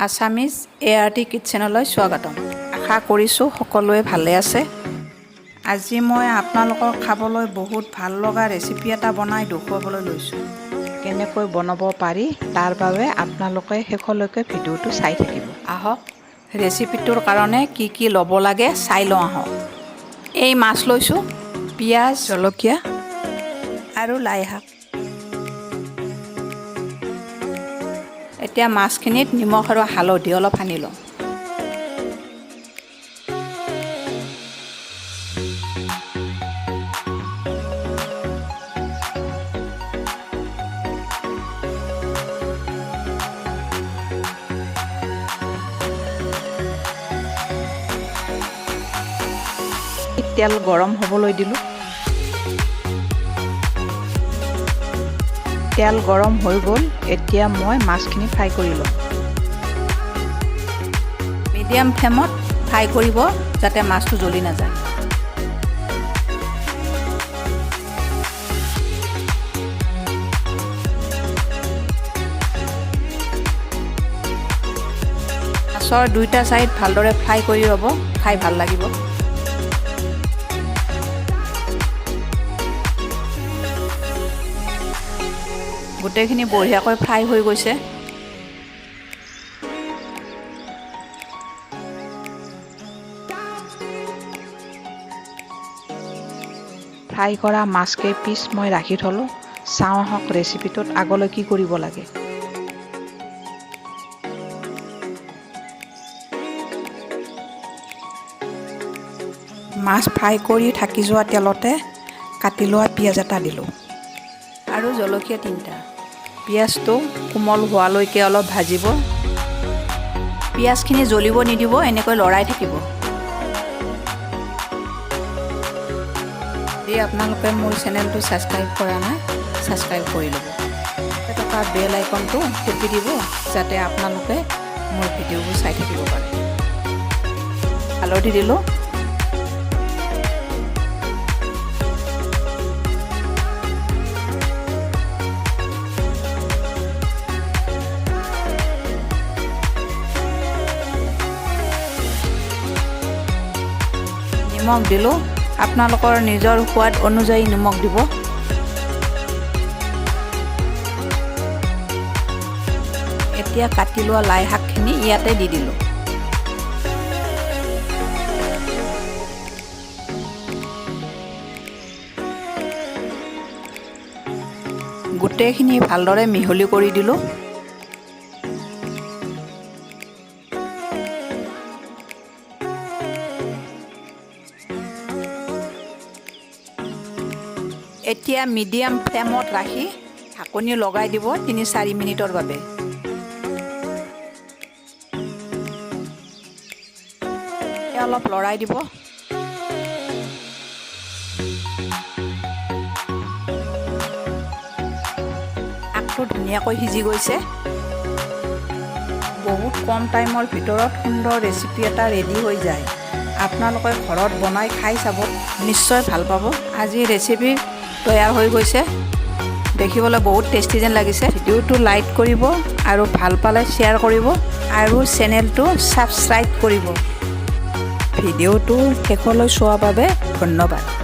Assamese এ R T কিটচেনলৈ স্বাগতম। আশা কৰিছোঁ সকলোৱে ভালে আছে। আজি মই আপোনালোকক খাবলৈ বহুত ভাল লগা ৰেচিপি এটা বনাই দেখুৱাবলৈ লৈছোঁ। কেনেকৈ বনাব পাৰি, তাৰ বাবে আপোনালোকে শেষলৈকে ভিডিঅ'টো চাই থাকিব। আহক, ৰেচিপিটোৰ কাৰণে কি কি ল'ব লাগে চাই লওঁ আহক। এই মাছ লৈছোঁ, পিঁয়াজ, জলকীয়া আৰু লাই শাক। এতিয়া মাছখিনিত নিমখ আৰু হালধি অলপ সানি লওঁ। তেল গৰম হ'বলৈ দিলোঁ। তেল গৰম হৈ গ'ল। এতিয়া মই মাছখিনি ফ্ৰাই কৰি ল'ম। মিডিয়াম ফ্লেমত ফ্ৰাই কৰিব, যাতে মাছটো জ্বলি নাযায়। মাছৰ দুইটা ছাইড ভালদৰে ফ্ৰাই কৰি ল'ব, খাই ভাল লাগিব। গোটেইখিনি বঢ়িয়াকৈ ফ্ৰাই হৈ গৈছে। ফ্ৰাই কৰা মাছ কেই পিচ মই ৰাখি থ'লোঁ। চাওঁ আহক, ৰেচিপিটোত আগলৈ কি কৰিব লাগে। মাছ ফ্ৰাই কৰি থাকি যোৱা তেলতে কাটি লোৱা পিঁয়াজ এটা দিলোঁ আৰু জলকীয়া তিনিটা। পিঁয়াজটো কোমল হোৱালৈকে অলপ ভাজিব। পিঁয়াজখিনি জ্বলিব নিদিব, এনেকৈ লৰাই থাকিব। যদি আপোনালোকে মোৰ চেনেলটো ছাবস্ক্ৰাইব কৰা নাই, ছাবস্ক্ৰাইব কৰি ল'ব। থকা বেল আইকনটো টিপি দিব, যাতে আপোনালোকে মোৰ ভিডিঅ'বোৰ চাই থাকিব পাৰে। হালধি দিলোঁ। নিমখ দিলোঁ। আপোনালোকৰ নিজৰ সোৱাদ অনুযায়ী নিমখ দিব। এতিয়া কাটি লোৱা লাই শাকখিনি ইয়াতে দি দিলোঁ। গোটেইখিনি ভালদৰে মিহলি কৰি দিলোঁ। এতিয়া মিডিয়াম ফ্লেমত ৰাখি ঢাকনি লগাই দিব 3-4 মিনিটৰ বাবে। অলপ লৰাই দিব। শাকটো ধুনীয়াকৈ সিজি গৈছে। বহুত কম টাইমৰ ভিতৰত সুন্দৰ ৰেচিপি এটা ৰেডি হৈ যায়। আপোনালোকে ঘৰত বনাই খাই চাব, নিশ্চয় ভাল পাব। আজি ৰেচিপি তৈয়াৰ হৈ গৈছে। দেখিবলৈ বহুত টেষ্টি যেন লাগিছে। ভিডিঅ'টো লাইক কৰিব আৰু ভাল পালে শ্বেয়াৰ কৰিব আৰু চেনেলটো ছাবস্ক্ৰাইব কৰিব। ভিডিঅ'টো শেষলৈ চোৱাৰ বাবে ধন্যবাদ।